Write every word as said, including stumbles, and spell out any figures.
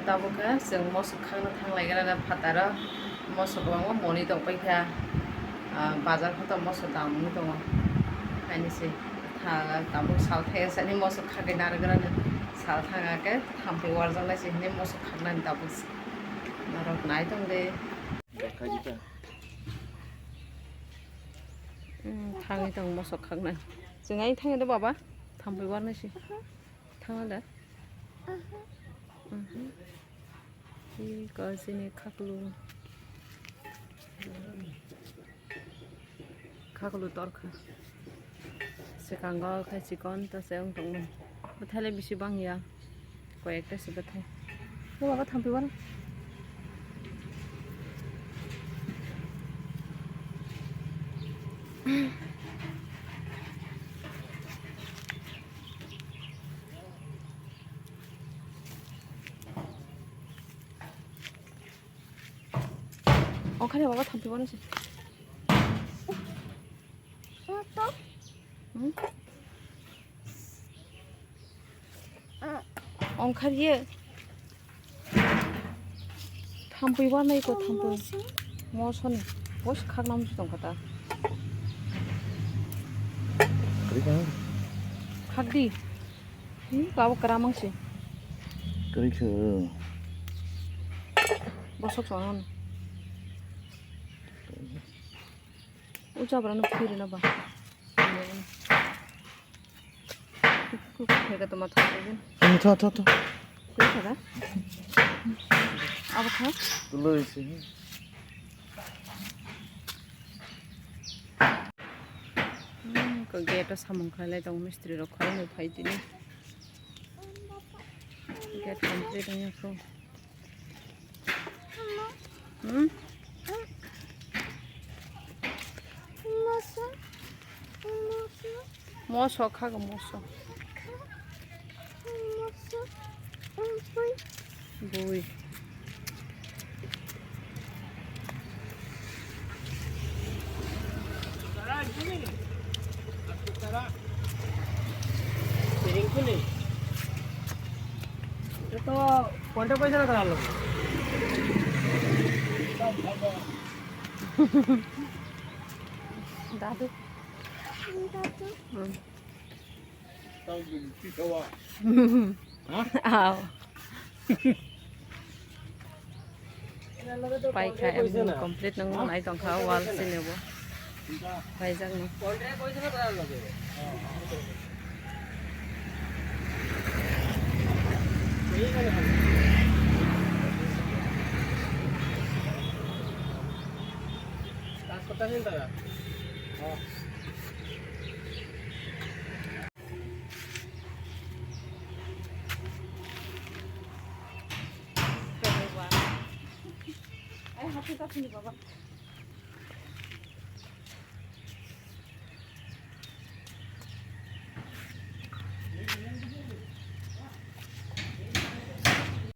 Tabuk khe chwng mosok khakna thang lai gra phataro, mosok kwbangma moni tong pai kha, ah, bazar khe to mosok dam wngwi tongo. Haini se tha-, tabuk sal thaya sani mosok khagwi narwk gra sal thanga khe thampui warjak nai se hwnwi mosok khaknani tabuk norok nai tong de. Hmm, thangwi tongo mosok khaknani. Chwng ai thangya de baba, thampui warnai se. Thangla da? Mhm. Iko chini khaklu. Khaklu torkha. Swkango khai chikon ta se wng tongmani. Bwthaile bisi bangya. Koi ekta se bwthai. O baba thampui wano. Ongkhar ya baba thampui wano se. Hmm? Ongkhar ye. Thampui wano iko thampui. Mosoni. Bos khakna musi tongkha ta. Khakdi. Hi, babo kramang se. Kwrwi khe. Bosok chwng. O jabra no phiri na ba. Kuk kuk kuk kuk kuk kuk. Tho, tho, tho. Kwrwi kha da? Abo kha? Kwlwi se. Hmm, ko gate o samung khlai lai tongo, mistri rok khoroknwi phai tini. Gate complete wngya kho. Hmm? Moso kha go moso. Bui. Ito, kontak paisa na kala lo. Dadu. Hmm. Aw. Paikha em complete nang nai tongkha wall sini bo. Paijak no. Ai, happy birthday, baba.